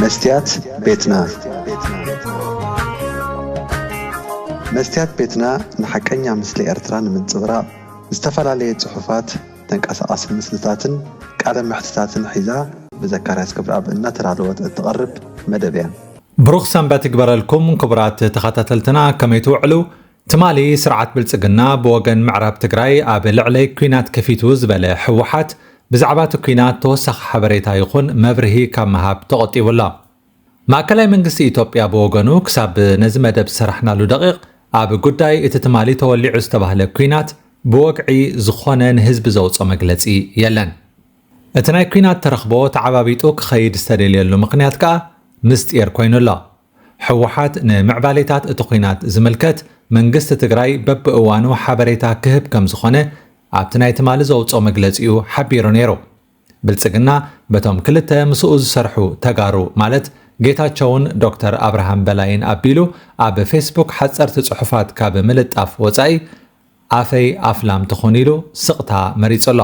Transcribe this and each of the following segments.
መስትያት ቤትና። መስትያት ቤትና ንሓቀኛ ምስሊ ኤርትራ ንምንጽብራቕ ዝተፈላለየ ጽሑፋት፣ ተንቀሳቓሲ ምስልታትን ቃለ መሕትታትን ሒዛ ብዘካርያስ ክብረኣብ እናተዳለወት እትቐርብ መደብ እያ። ብሩኽ ሰንበት ይግበረልኩም ክቡራት ተኸታተልትና፣ ከመይ ትውዕሉ? ትማሊ ስርዓት ብልጽግና ብወገን ምዕራብ ትግራይ ኣብ ልዕለይ ኲናት ከፊቱ ዝበለ ህወሓት ብዛዕባ እቲ ኲናት ተወሳኺ ሓበሬታ ይኹን መብርሂ ካብ ምሃብ ተቖጢቡ ኣሎ። ማእከላይ መንግስቲ ኢትዮጵያ ብወገኑ ክሳብ ነዚ መደብ ዝሰራሕናሉ ደቂቕ ኣብ ጉዳይ እቲ ትማሊ ተወሊዑ ዝተባህለ ኲናት ብወግዒ ዝኾነ ንህዝቢ ዘውፅኦ መግለጺ የለን። እቲ ናይ ኲናት ተረኽቦ ተዓባቢጡ ክኸይድ ዝተደልየሉ ምኽንያት ከኣ ምስጢር ኮይኑ ኣሎ። ህወሓት ንምዕባሌታት እቲ ኲናት ዝምልከት መንግስቲ ትግራይ በብእዋኑ ሓበሬታ ክህብ ከም ዝኾነ ኣብቲ ናይ ትማሊ ዘውፅኦ መግለጺኡ ሓቢሩ ነይሩ። ብልጽግና በቶም ክልተ ምስኡ ዝሰርሑ ተጋሩ ማለት ጌታቸውን ዶክተር ኣብርሃም በላይን ኣቢሉ ኣብ ፌስቡክ ሓፀርቲ ጽሑፋት ካብ ምልጣፍ ወጻኢ ኣፈይ ኣፍላም ትኹን ኢሉ ስቕታ መሪጹ ኣሎ።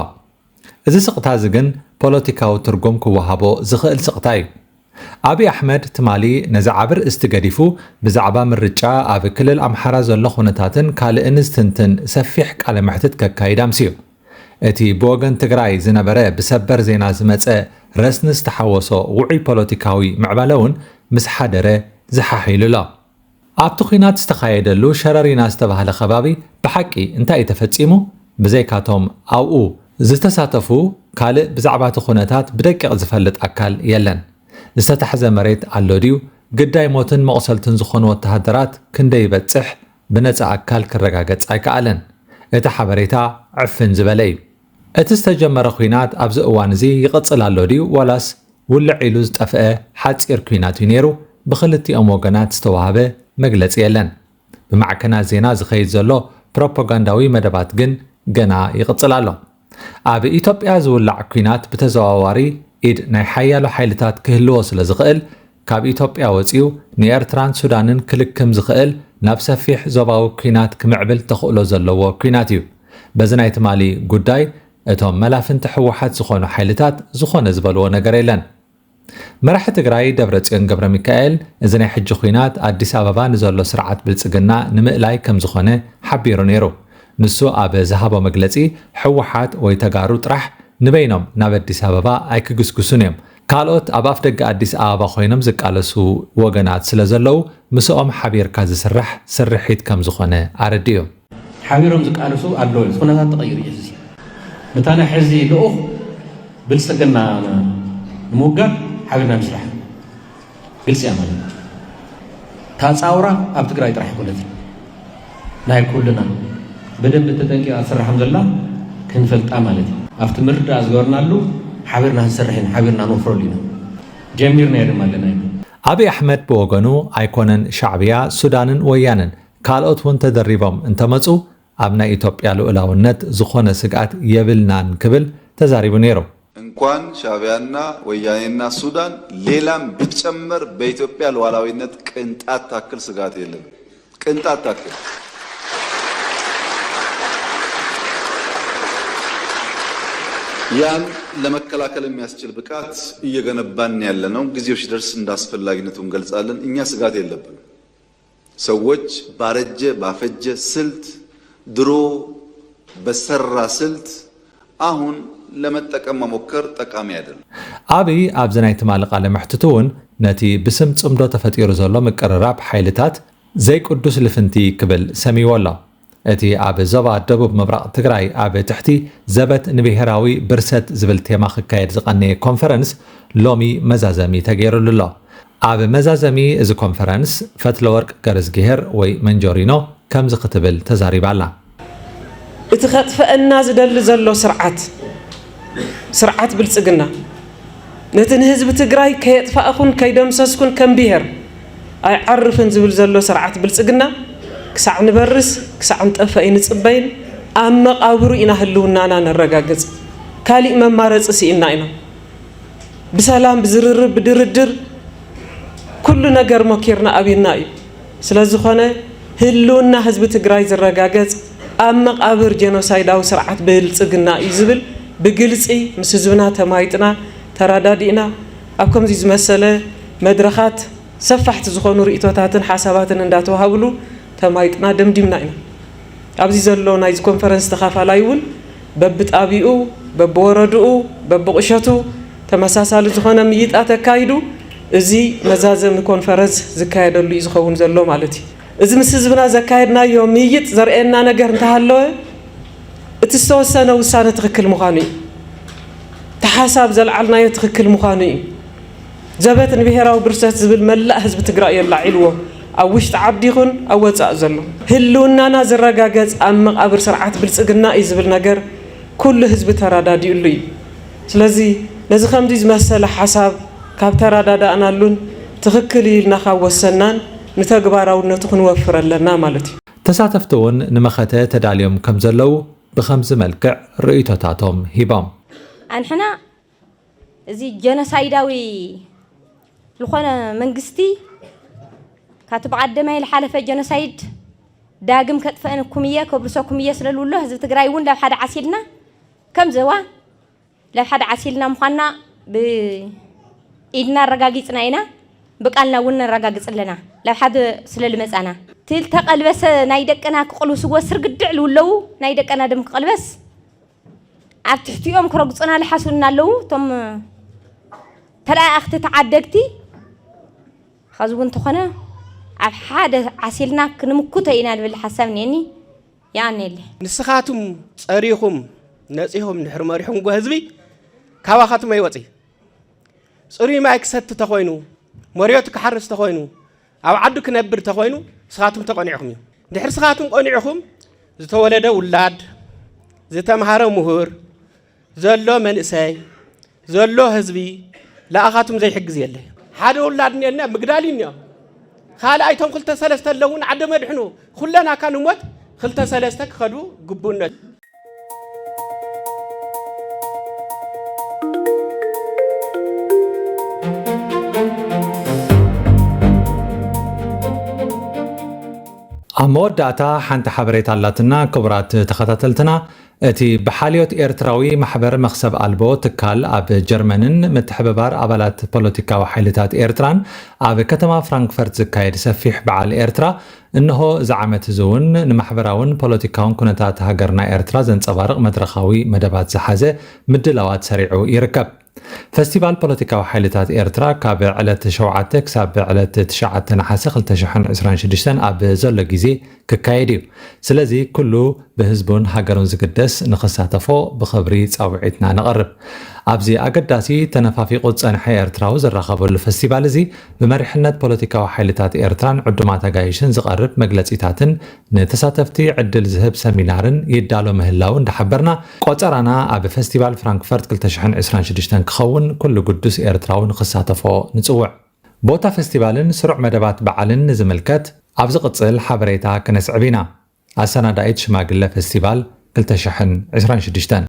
እዚ ስቕታ እዚ ግን ፖለቲካዊ ትርጉም ክወሃቦ ዝኽእል ስቕታ እዩ። ኣብይ ኣሕመድ ትማሊ ነዚ ዓቢ ርእስቲ ገዲፉ ብዛዕባ ምርጫ ኣብ ክልል ኣምሓራ ዘሎ ኩነታትን ካልእን ዝትንትን ሰፊሕ ቃለ መሕትት ከካይድ ኣምስዩ። እቲ ብወገን ትግራይ ዝነበረ ብሰበር ዜና ዝመጸ ረስኒ ዝተሓወሶ ውዑይ ፖለቲካዊ ምዕባለ እውን ምስ ሓደረ ዝሓሕ ኢሉ ኣሎ። ኣብቲ ኲናት ዝተኻየደሉ ሸረሪና ዝተባህለ ከባቢ ብሓቂ እንታይ እዩ ተፈጺሙ? ብዘይካቶም ኣብኡ ዝተሳተፉ ካልእ ብዛዕባ እቲ ኩነታት ብደቂቕ ዝፈልጥ ኣካል የለን። ዝተታሕዘ መሬት ኣሎ ድዩ? ግዳይ ሞትን መቑሰልትን ዝኾኑ ወተሃደራት ክንደይ ይበጽሕ? ብነጻ ኣካል ክረጋገጽ ኣይከኣለን። እቲ ሓበሬታ ዕፍን ዝበለ እዩ። እቲ ዝተጀመረ ኲናት ኣብዚ እዋን እዚ ይቕጽል ኣሎ ድዩ ዋላስ ውልዕ ኢሉ ዝጠፍአ ሓጺር ኲናት እዩ ነይሩ? ብኽልቲኦም ወገናት ዝተዋህበ መግለጺ የለን። ብማዕከናት ዜና ዝኸይድ ዘሎ ፕሮፓጋንዳዊ መደባት ግን ገና ይቕጽል ኣሎ። ኣብ ኢትዮጵያ ዝውላዕ ኲናት ብተዘዋዋሪ ኢድ ናይ ሓያሎ ሓይልታት ክህልዎ ስለ ዝኽእል፣ ካብ ኢትዮጵያ ወጺኡ ንኤርትራን ሱዳንን ክልክም ዝኽእል ናብ ሰፊሕ ዞባዊ ኲናት ክምዕብል ተኽእሎ ዘለዎ ኲናት እዩ። በዚ ናይ ትማሊ ጉዳይ እቶም መላፍንቲ ህወሓት ዝኾኑ ሓይልታት ዝኾነ ዝበልዎ ነገር የለን። መራሒ ትግራይ ደብረጽዮን ገብረሚካኤል እዚ ናይ ሕጂ ኲናት ኣዲስ ኣበባ ንዘሎ ስርዓት ብልጽግና ንምእላይ ከም ዝኾነ ሓቢሩ ነይሩ። ንሱ ኣብ ዝሃቦ መግለጺ፣ ህወሓት ወይ ተጋሩ ጥራሕ ንበይኖም ናብ ኣዲስ ኣበባ ኣይክግስግሱን እዮም። ካልኦት ኣብ ኣፍደገ ኣዲስ ኣበባ ኮይኖም ዝቃለሱ ወገናት ስለ ዘለዉ፣ ምስኦም ሓቢርካ ዝስራሕ ስርሒት ከም ዝኾነ ኣረዲኡ። ሓቢሮም ዝቃለሱ ኣለዉ። እቲ ኩነታት ተቐይሩ እዩ። እዚ ነታ ናይ ሕዚ ልኡኽ ብልጽግና ንምውጋድ ሓቢርና ንስራሕ። ግልጺ እያ ማለት እዩ። እታ ጻውራ ኣብ ትግራይ ጥራሕ ኣይኮነትን። ናይ ኩልና ብደንቢ ተጠንቂቓ ትስራሕ ከም ዘላ ክንፈልጣ ማለት እዩ። ኣብቲ ምርዳእ ዝገበርናሉ ሓቢርና ክንሰርሕ ኢና፣ ሓቢርና ንወፍረሉ ኢና። ጀሚርናዮ ድማ ኣለና ኢና። ኣብይ ኣሕመድ ብወገኑ ኣይኮነን ሻዕብያ፣ ሱዳንን ወያነን ካልኦት እውን ተደሪቦም እንተመጹ ኣብ ናይ ኢትዮጵያ ልኡላውነት ዝኾነ ስግኣት የብልናን ክብል ተዛሪቡ ነይሩ። እንኳን ሻዕቢያና ወያኔና ሱዳን ሌላም ቢጨመር በኢትዮጵያ ሉዓላዊነት ቅንጣት ታክል ስጋት የለም። ቅንጣት ታክል። ያን ለመከላከል የሚያስችል ብቃት እየገነባን ያለነው። ጊዜው ሲደርስ እንዳስፈላጊነቱ እንገልጻለን። እኛ ስጋት የለብንም። ሰዎች ባረጀ ባፈጀ ስልት፣ ድሮ በሰራ ስልት አሁን ለመጠቀም መሞከር ጠቃሚ አይደለም። ኣብይ ኣብዚ ናይ ትማሊ ቃለ መሕትቱ እውን ነቲ ብስም ጽምዶ ተፈጢሩ ዘሎ ምቅርራብ ሓይልታት ዘይቅዱስ ልፍንቲ ክብል ሰሚዎ ኣሎ። እቲ ኣብ ዞባ ደቡብ ምብራቕ ትግራይ ኣብ ትሕቲ ዘበት ንብሄራዊ ብርሰት ዝብል ቴማ ክካየድ ዝቐነየ ኮንፈረንስ ሎሚ መዛዘሚ ተገይሩሉ ኣሎ። ኣብ መዛዘሚ እዚ ኮንፈረንስ ፈትለወርቅ ገረዝግሄር ወይ መንጆሪኖ ከምዚ ክትብል ተዛሪባ ኣላ። እቲ ከጥፈአና ዝደሊ ዘሎ ስርዓት፣ ስርዓት ብልጽግና፣ ነቲ ንህዝቢ ትግራይ ከየጥፋእኹን ከይደምሰስኩን ከም ብሄር ኣይዓርፍን ዝብል ዘሎ ስርዓት ብልጽግና፣ ክሳዕ ንበርስ፣ ክሳዕ ንጠፍእ ኣይንጽበይን፣ ኣብ መቓብሩ ኢና ህልውናና ነረጋግጽ። ካሊእ መማረጺ ስኢንና ኢና። ብሰላም፣ ብዝርርብ፣ ብድርድር ኩሉ ነገር ሞኪርና ኣብይና እዩ። ስለዝኾነ ህልውና ህዝቢ ትግራይ ዝረጋገጽ ኣብ መቓብር ጀኖሳይዳዊ ስርዓት ብልጽግና እዩ ዝብል ብግልጺ ምስ ህዝብና ተማይጥና ተረዳዲእና ኣብ ከምዚ ዝመሰለ መድረኻት ሰፋሕቲ ዝኾኑ ርእይቶታትን ሓሳባትን እንዳተዋሃብሉ ተማይጥና ደምዲምና ኢና። ኣብዚ ዘሎ ናይዚ ኮንፈረንስ ተኻፋላይ እውን በብጣቢኡ፣ በብወረድኡ፣ በብቁሸቱ ተመሳሳሊ ዝኾነ ምይይጣት ኣካይዱ፣ እዚ መዛዘሚ ኮንፈረንስ ዝካየደሉ እዩ ዝኸውን ዘሎ ማለት እዩ። እዚ ምስ ህዝብና ዘካየድናዮ ምይይጥ ዘርእየና ነገር እንተሃለወ፣ እቲ ዝተወሰነ ውሳነ ትኽክል ምዃኑ እዩ። እቲ ሓሳብ ዘልዓልናዮ ትኽክል ምዃኑ እዩ። ዘበት ንብሄራዊ ብርሰት ዝብል መላእ ህዝቢ ትግራይ እዩ ኣላዒልዎ። ኣብ ውሽጢ ዓዲ ይኹን ኣብ ወፃእ ዘሎ ህልውናና ዝረጋገፅ ኣብ መቓብር ስርዓት ብልፅግና እዩ ዝብል ነገር ኩሉ ህዝቢ ተረዳዲኡሉ እዩ። ስለዚ ነዚ ከምዚ ዝመሰለ ሓሳብ ካብ ተረዳዳእናሉን ትኽክል እዩ ኢልና ካብ ወሰናን ንተግባራውነቱ ክንወፍር ኣለና ማለት እዩ። ተሳተፍቲ እውን ንመኸተ ተዳልዮም ከም ዘለዉ ብኸምዚ መልክዕ ርእይቶታቶም ሂቦም። ኣንሕና እዚ ጀኖሳይዳዊ ዝኾነ መንግስቲ ካብቲ ብቐደማይ ዝሓለፈ ጀኖሳይድ ዳግም ከጥፈእንኩም እየ ከብርሰኩም እየ ስለ ዝብሎ ህዝቢ ትግራይ እውን ላብ ሓደ ዓሲልና ከም ዘዋ ላብ ሓደ ዓሲልና ምዃንና ብኢድና ኣረጋጊፅና ኢና፣ ብቃልና እውን ነረጋግፅ ኣለና። ላብ ሓደ ስለ ዝመፃና እቲ ዝተቐልበሰ ናይ ደቅና ክቕልብስዎ ስርግድዕ ዝብለዉ ናይ ደቅና ደም ክቕልበስ ኣብ ትሕቲኦም ክረግፁና ዝሓስቡና ኣለዉ። እቶም ተለኣኣኽቲ ተዓደግቲ ኸዚ እውን እንተኾነ ኣብ ሓደ ዓሲልና ክንምክቶ ኢና ዝብል ሓሳብ እኒአኒ። ይኣነየለይ። ንስኻትም ጸሪኹም ነጺኹም ድሕሪ መሪሕኩምዎ ህዝቢ ካባኻትም ኣይወጽእ። ጽሩይ ማይ ክሰቲ ተኾይኑ፣ መሬቱ ክሓርስ ተኾይኑ፣ ኣብ ዓዱ ክነብር ተኾይኑ፣ ንስኻትም ተቐኒዕኹም እዩ። ድሕሪ ንስኻትም ቀኒዕኹም ዝተወለደ ውላድ፣ ዝተምሃረ ምሁር፣ ዘሎ መንእሰይ፣ ዘሎ ህዝቢ ለኣኻትም ዘይሕግዝ የለ። ሓደ ውላድ እኒአና ምግዳል እዩ እኒኦ። ካልኣይ እቶም ክልተ ሰለስተ ኣለውን ዓደ መድሕኑ ኩለና እካ ንሞት ክልተ ሰለስተ ክኸዱ ግቡእነት። ኣብ መወዳእታ ሓንቲ ሓበሬታ ኣላትና። ክቡራት ተኸታተልትና፣ እቲ ብሓልዮት ኤርትራዊ ማሕበር መኽሰብ ኣልቦ ትካል ኣብ ጀርመንን ምትሕብባር ኣባላት ፖለቲካዊ ሓይልታት ኤርትራን ኣብ ከተማ ፍራንክፈርት ዝካየድ ሰፊሕ በዓል ኤርትራ፣ እንሆ እዚ ዓመት እዚ እውን ንማሕበራውን ፖለቲካውን ኩነታት ሃገርና ኤርትራ ዘንጸባርቕ መድረኻዊ መደባት ዝሓዘ ምድላዋት ሰሪዑ ይርከብ። ፈስቲቫል ፖለቲካዊ ሓይልታት ኤርትራ ካብ ዕለት ሸውዓተ ክሳብ ዕለት ትሽዓተ ነሓሰ ክልተ ሽሕን ዕስራን ሽዱሽተን ኣብ ዘሎ ግዜ ክካየድ እዩ። ስለዚ ኩሉ ብህዝቡን ሃገሩን ዝግደስ ንኽሳተፎ ብኽብሪ ጻውዒትና ነቕርብ። ኣብዚ ኣገዳሲ ተነፋፊቑ ዝጸንሐ ኤርትራዊ ዝራኸበሉ ፈስቲቫል እዚ ብመሪሕነት ፖለቲካዊ ሓይልታት ኤርትራን ዕዱማት ኣጋይሽን ዝቐርብ መግለጺታትን ንተሳተፍቲ ዕድል ዝህብ ሰሚናርን ይዳሎ ምህላው እንዳሓበርና፣ ቆጸራና ኣብ ፈስቲቫል ፍራንክፈርት ክልተ ሽሕን ዕስራን ሽዱሽተን ክኸውን ኩሉ ግዱስ ኤርትራዊ ንኽሳተፎ ንጽውዕ። ቦታ ፈስቲቫልን ስሩዕ መደባት በዓልን ንዝምልከት ኣብ ዝቕጽል ሓበሬታ ክነስዕብ ኢና። ኣሰናዳኢት ሽማግለ ፈስቲቫል ክልተ ሽሕን ዕስራን ሽዱሽተን።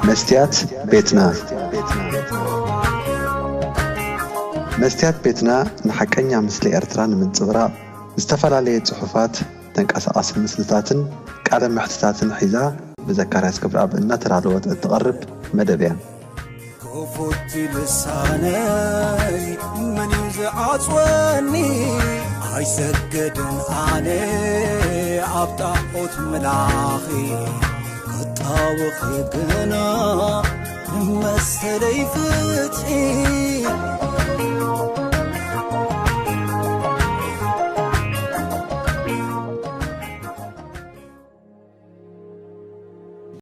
መስትያት ቤትና። መስትያት ቤትና ንሓቀኛ ምስሊ ኤርትራ ንምንጽብራቕ ዝተፈላለየ ጽሑፋት፣ ተንቀሳቓሲ ምስልታትን ቃለ መሕትታትን ሒዛ ብዘካርያስ ክብረኣብ እናተዳለወት እትቐርብ መደብ እያ። ክፉት ልሳነይ መን እዩ ዝዓጽወኒ? ኣይሰግድን ኣነ ኣብ ጣዖት ምላኺ፣ ክጣወኺ ግና ንመሰለይ ፍትሒ።